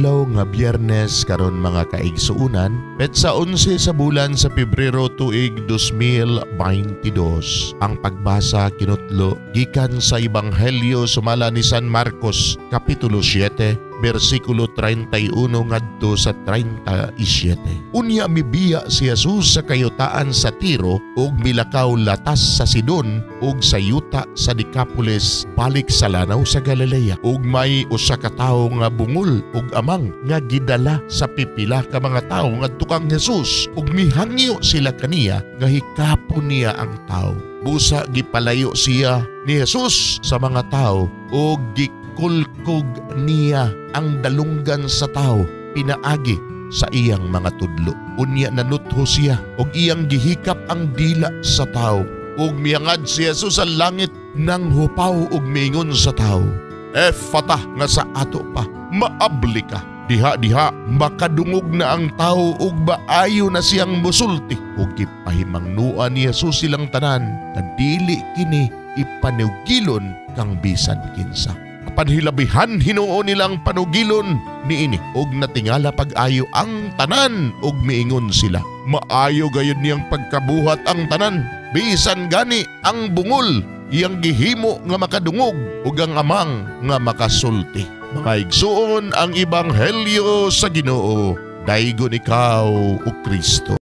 Adlaw nga Biyernes karon, mga kaigsuonan, petsa 11 sa bulan sa Pebrero, tuig 2022. Ang pagbasa kinutlo gikan sa Ebanghelyo sumala ni San Marcos, kapitulo 7, bersikulo 31 ngadto sa 37. Unya mibiya si Jesus sa kayutaan sa Tiro ug milakaw latas sa Sidon ug sa yuta sa Decapolis balik sa lanaw sa Galilea. Ug may usa ka tawo nga bungol ug amang nga gidala sa pipila ka mga tawo ngadto kang Jesus ug mihangyo sila kaniya nga hikapon niya ang tawo. Busa gipalayo siya ni Jesus sa mga tawo ug gikulkog niya ang dalunggan sa tawo pinaagi sa iyang mga tudlo. Unya nanutho siya ug iyang gihikap ang dila sa tawo. Ug miangad si Jesus sa langit nang hupaw ug miingon sa tawo, "Efata," nga sa ato pa, "Maabli ka." Diha-diha makadungog na ang tawo ug maayo na siyang musulti. Ug gipahimangnuan ni Jesus silang tanan nga dili kini ipanugilon kang bisan kinsa. Apan hilabihan hinuon nilang panugilon niini ug natingala pag-ayo ang tanan ug miingon sila, "Maayo gayud niyang pagkabuhat ang tanan, bisan gani ang bungol iyang gihimo nga makadungog ug ang amang nga makasulti." Mga igsuon, ang Ebanghelyo sa Ginoo. Daygon ikaw, o Kristo.